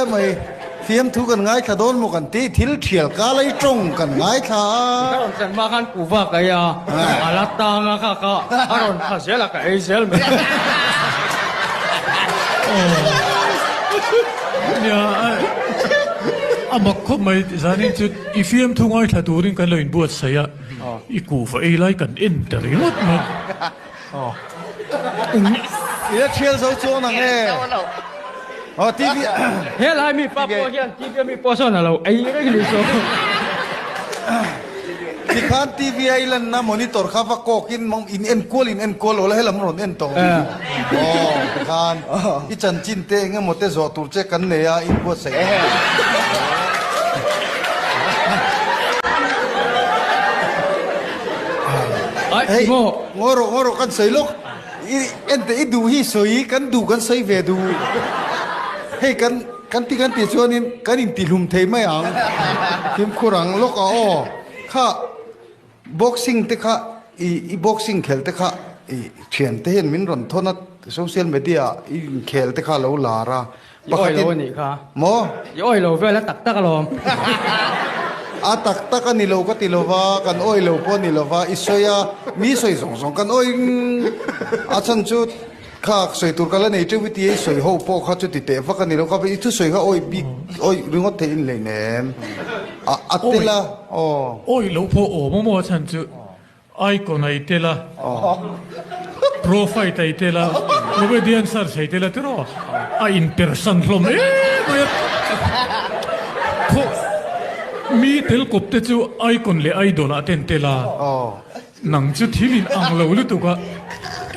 mai. Fiamthu kan ngaithla dawn maw kan ti, thil thial ka lei tawng kan ngaithla a. Ka rawn thlen hma khan kuhva ka ei a, a la tang a kha kha a rawn tha zel a ka ei zel mai. Nia, a mak khawp mai zanin chu i fiamthu ngaithla turin kan lo inbuatsaih a, i kuhva ei lai kan en ta ringawt mai. I la thial zo chuan ang e. Aw TV. He lai mi pa pawh hian TV a mi pawh sawn a lo ei reng ni chu. Tikhan TV a i lanna monitor kha va kawk in in en kual in en kual lo la helam rawn en tawh. Aw tikhan i chanchin te eng emaw te zawh tur che kan nei a in buatsaih ang. Hei, ngawi rawh, ngawi rawh, kan sawi lawk. I ente i duh hi sawi, kan duh kan sawi ve duh. Hei kan kan ti kan tih chuanin kan intihlum thei mai ang. Fimkhur ang lawk a aw. Kha boxing te kha i i boxing khel te kha i thian te hian min rawn thawn a social media ah i inkhel te kha a lo lar a. I awi lo a nih kha. Maw? I awi lo vel a tak tak alawm. A tak tak a ni lo ka ti lo va, kan awi lo pawh a ni lo va, i sawi a, mi sawi zawng zawng kan awi a chhan chu kha sawi tur ka la nei teuh i ti a, i sawi ho pawh kha chuti teh vak a ni lo kha, i thusawi kha awi bik awi ringawt theih in hleinem a a tel a aw. Awi lo pawh awm a maw a chhan chu Icon a i tel a, Pro fight a i tel a, Comedian search a i tel a tiraw? A inpersan hlawm em mai a. Khaw mi tel kawp te chu Icon leh Idol ah te an tel a, nang chu thil in ang lo lutuk a,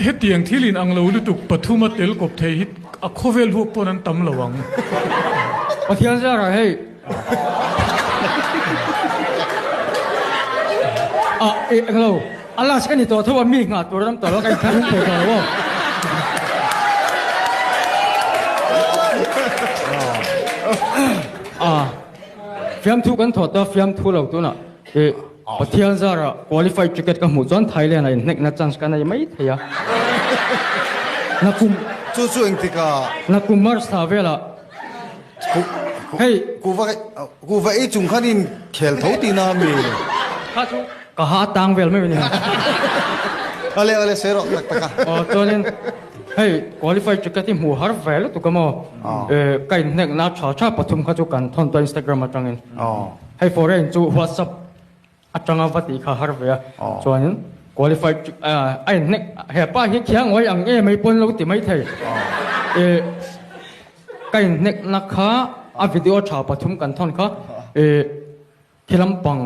hetiang thil in ang lo lutuk pathuma tel kawp thei hi a khawvel huap pawn an tam lo ang. Pathian zarah hei A eh englo, a last ka ni tawh tho a, mi nghah tur ram tawh lo, ka inthlahrung thei tawh lo aw. A fiamthu kan thawh ta, fiamthu lo tunah eh Pathian zara qualified ticket ka hmuh chuan Thailand ah inhnekna chance ka nei mai thei a. Nakum Chu chu engtikah? Nakum March thla velah Hei. Kuhva kuhva ei chung khan in khel tho tih na mi. Kha chu ka ha tang vel mai a ni. Ale ale sawi rawh tak tak a. Aw chuanin hei qualify ticket hi hmuh har ve lutuk a maw. Ka inhnek na tha tha pathum kha chu kan thawn tawh Instagram atangin. Hei foreign chu WhatsApp atanga va tih kha har ve a. Chuanin qualify a inhnek hepa hi khiang ngawi ang em mai pawn lo ti mai thei. Ka inhnekna kha a video tha pathum kan thawn kha ih khi lampang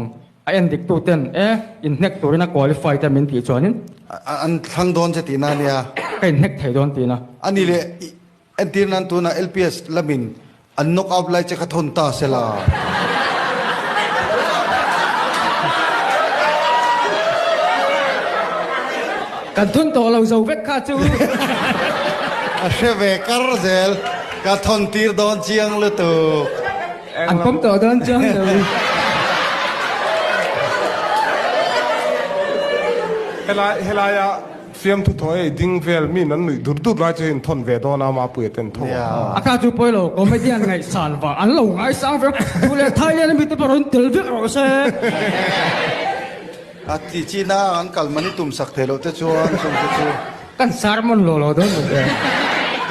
a en dik tu ten e inhnek turin a qualify te min tih chuanin An thlang dawn che tihna ania. Ka inhnek thei dawn tihna. A ni leh entir nan tunah LPS lamin an knock out lai che kha thawn ta sela. Kan thawn tawh lo zo vek kha chu. A hre ve kar zel, ka thawn tir dawn chiang lutuk. An pawm tawh dawn chiang lo. Helai helaia Fiamthu thaw ei ding vel mi nan nuih dur dur lai chu in thawn ve dawn a Mapuia ten tho a. A kha chu pawi lo, comedian ngaihsan vang an lo ngaisang vek, duh leh Thailand ami te pawh rawn tel vek rawh se. A ti chi na an kal man i tum sak thei loh te chuan chung te chu. Kan sermon lo lo dawn lo e.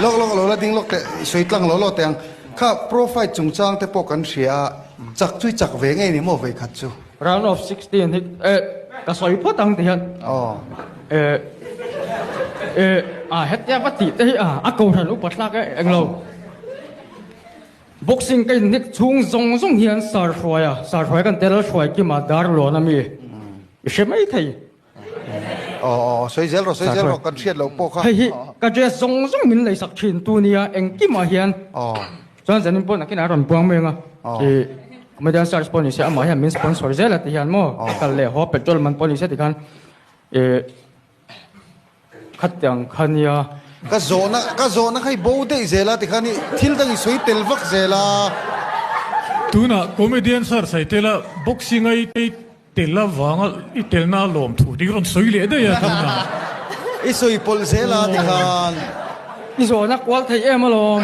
Lawk lawk lo la ding lawk teh, i sawi tlang lo lo teh ang. Kha profile chungchang te pawh kan hria a, chak chu i chak ve ngei ni maw vei khat chu. Round of 16 hi eh ka sawi phawt ang ti hian eh eh a hetia va tih te hi a a kohhran upa thlak e englo boxing ka inhnek chhung zawng zawng hian sar hruai a sar hruai kan tel hruai kima dar lawn ami i hre mai thei Aw aw sawi zel rawh sawi zel rawh kan hriat loh pawh kha. Hei hi ka dress zawng zawng min lei sak thin tu nia engkimah hian chuan zanin pawh nakinah a rawn buang mai ang a ih comedian search pawh ni se amah hian min sponsor zel a ti hian maw ka kal leh haw petrol man pawh ni se tikhan ih khatiang kha nia. Ka zawhna ka zawhna kha i bo daih zel a tikhan i thil dang i sawi tel vak zel a. Tunah comedian search ai tela boxing ai Tel avanga i telna a lawm thu tih rawn sawi leh daih a tunah. I sawi pawlh zel a tikhan. I zawhna kual thei em alawm.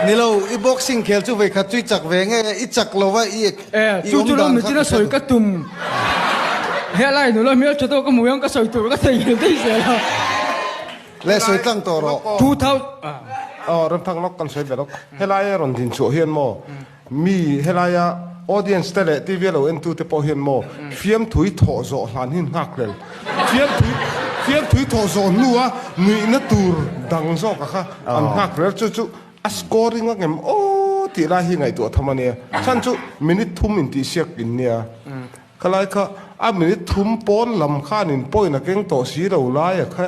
Ni lo, i boxing khel chu vei khat chu i chak ve nge, i chak lo va i Eh, chu chu lo michina sawi ka tum. Helai nula hmel tha tawk ka hmu ang ka sawi tur ka theihnghilh daih zel a. Le sawi tlang tawh rawh. Aw Remthang lawk kan sawi ve lawk. Helai a rawn din chhuah hian maw mi helaia audience te leh TV a lo en tu te pawh hian maw fiamthui thawh zawh hlan hi nghak hlel. Fiamthui fiamthui thawh zawh hnua nuihna tur dang zawk a kha an nghak hlel chu chu a scoring a ngem aw tih lai hi ngaihtuah tham a nia. Chhan chu minute thum intihsiak in nia. Khalai kha a minute thum pawn lam khanin point a keng tawh si lo lai a kha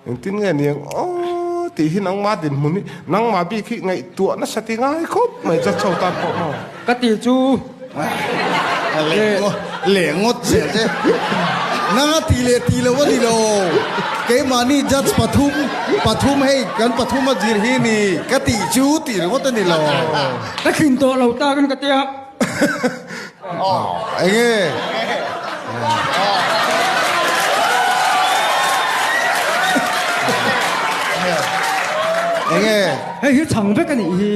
engtin nge ni ang aw tih hi nangmah dinhmun hi nangmah bik hi ngaihtuah nasa ti ngai khawp mai cha chho tan pawh maw. Ka tih chu Leh ngawt zel che. Nanga tih leh tih loh a ni lo. Keimahni judge pathum pathum hei kan pathum a zir hi ni ka tih chu tih ringawt a ni lo. Ka thlin tawh lo takin ka tia. Enge? Enge? Hei hi chhang vek a nih hi.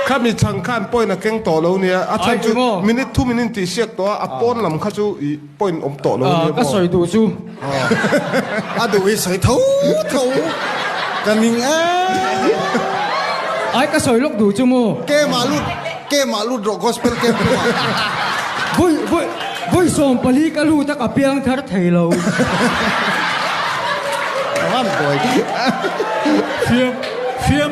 Khami chhang khan point a keng tawh lo nia, a chhan chu minute thu min intih siak tawh a, a pawn lam kha chu i point awm tawh lo nia maw? Ka sawi duh chu. A duh hi sawi tho tho ka ning em. Ai ka sawi lawk duh chu maw? Kemah lut kemah lut rawh gospel camp lamah. Vui vui vui 14 ka lut a ka piang thar thei lo. Ram buai. Fiam fiam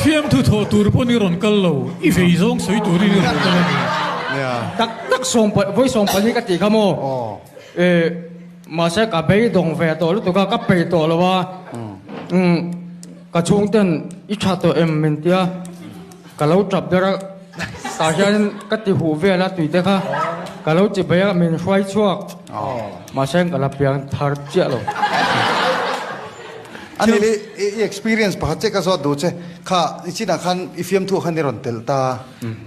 fiamthu thawh tur pawn i rawn kal lo, i vei zawng sawi turin i rawn kal a ni. Tak tak sawm vawi 14 ka tih kha maw? Eh, mahse ka beidawng ve tawh lutuk a, ka peih tawh lo a. Umm, ka chhungten i tha tawh em min tia, ka lo tap ber a, tah hianin ka ti huh vel a tuite kha ka lo ti bei a, min hruai chhuak. Mahse ka la piang thar chiah lo. A ni le, i experience pakhat che ka zawt duh che, kha i chinah khan i fiamthu khan i rawn telh ta,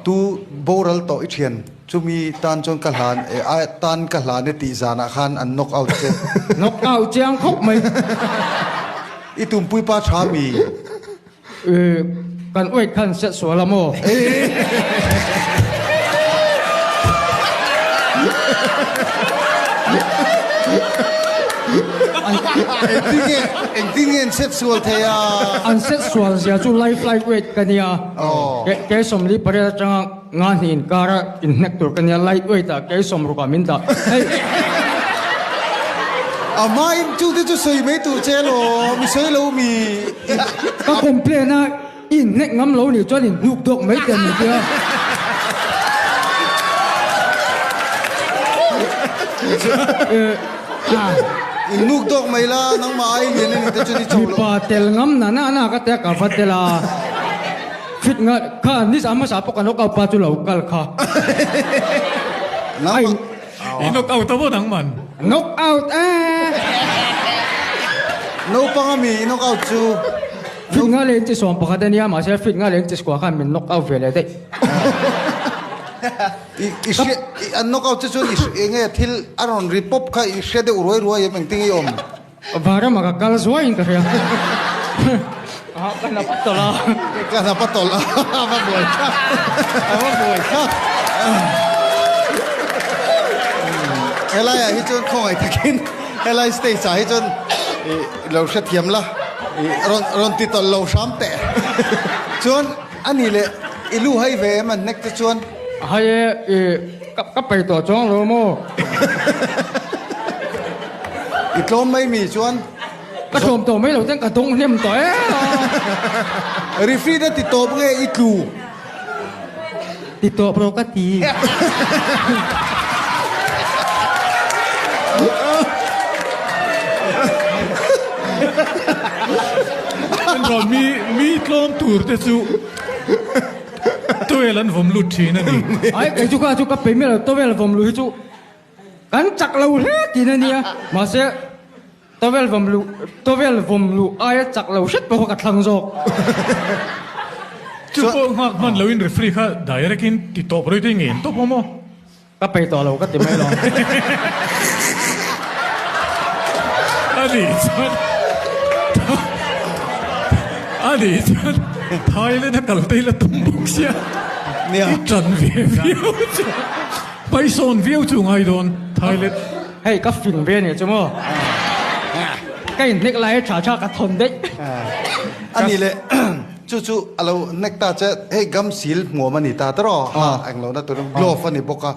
tu boral tawh i thian. Chumi tan chuan ka hlan e, a tan ka hlan e tih zanah khan an knock out che. Knock out chiang khawp mai. I tumpui pa tha mi? E, kan weight khan set sual a maw? Engtin nge, engtin nge an set sual thei a? An set sual zia chu life light weight ka nia. Ke 48 atanga Nga hnih inkar a inhnek tur ka nia, light weight ah kei 60 ah min dah. Hei. A hmain chu te chu sawi mai tur che law, mi sawi lo mi. Ka complain a, i inhnek ngam lo nih chuan inhnuk dawk mai teh ni tia. Inhnuk dawk mai la, nangmah ai lian a ni te chuan i cho lo. Mipa tel ngam na na na ka tia ka va tel a. Fit nga kha ni zah hmasa pawh ka knock out pa chu lo kal kha. Ai I knock out a maw nang man? Knock out eh. Naupang a mi i knock out chu. Fit nga leh inchi 11 a nia mahse fit nga leh inchi square khan min knock out ve leh daih. I i hria an knock out che chuan i enge thil a rawn ri pawp kha i hria deuh ruai ruai em engtin nge i awm? Varama ka kal zuaiin ka hria. Ah, ka hnap a tawlh a. Ka hnap a tawlh a, a va buai thlak. A va buai thlak. Helaiah hi chuan khawngaih takin helai stage ah hi chuan i lo hrethiam la, i rawn rawn ti tawlh lo hram teh. Chuan a ni leh i lu hai ve em an hnek te chuan? Hai e, i ka ka peih tawh chuang lo maw? I tlawm mai mi chuan. Ka tlawm tawh mai lo ten ka dawng hnem tawh em a. Referee na ti tawp nge i tlu? Ti tawp rawh ka ti. Mi mi tlawm tur te chu towel an vawm lut thin a ni. Ai kei chu kha chu ka pe miah lo towel vawm luh hi chu Kan chak lo hle tih na nia, mahse towel vawm luh towel vawm luh aia chak lo hret pawh kha ka thlang zawk. Chu pawh nghak hman loin referee kha direct in ti tawp rei te ngen tawp awm aw. Ka peih tawh lo ka ti mai lo. A nih chuan. A nih chuan Thailand a kal te ila tum bawk sia. Nia. I ṭan ve viau chu paisawn viau chu ngai dawn Thailand. Hei ka fing ve nih chu maw. Ka inhnek lai tha tha ka thawn daih. A nih leh chu chu a lo hnek ta che hei gam sil hmuam a ni ta tawh ha englo na tur glove a ni bawk a.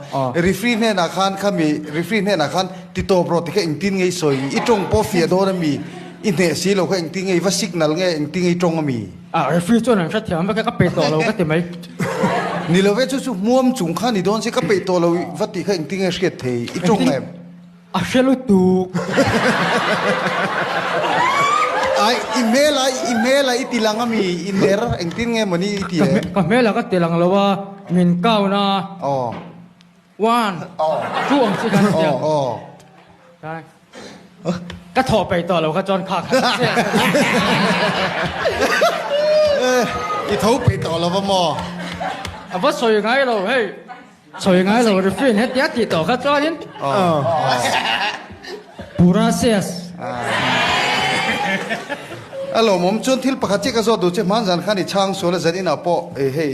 Referee hnenah khan khami referee hnenah khan ti tawp rawh ti kha engtin nge i sawi i tawng pawh fiah dawn a mi? I hneh si lo kha engtin nge i va signal nge engtin nge i tawng a mi? A referee chuan an hrethiam vek a ka peih tawh lo ka ti mai. Ni lo ve chu chu hmuam chung kha ni dawn si ka peih tawh lo i va tih kha engtin nge hriat thei i tawng em? A hre lutuk. Ai i hmel a i hmel a i ti lang a mi i ner engtin nge mawni i ti em? Ka hmel a ka ti lang lo a min count a. Aw. One, two ang chi kan tia. Ka thawh peih tawh lo kha chuan kha kha chiah. I tho peih tawh lo va maw? A va sawi ngai lo hei. Sawi ngai lo referee in hetia tih tawh kha chuanin. Pura sias. A lawmawm chuan thil pakhat chiah ka zawt duh che hmanzan khan i chhang sual a zan inah pawh hei.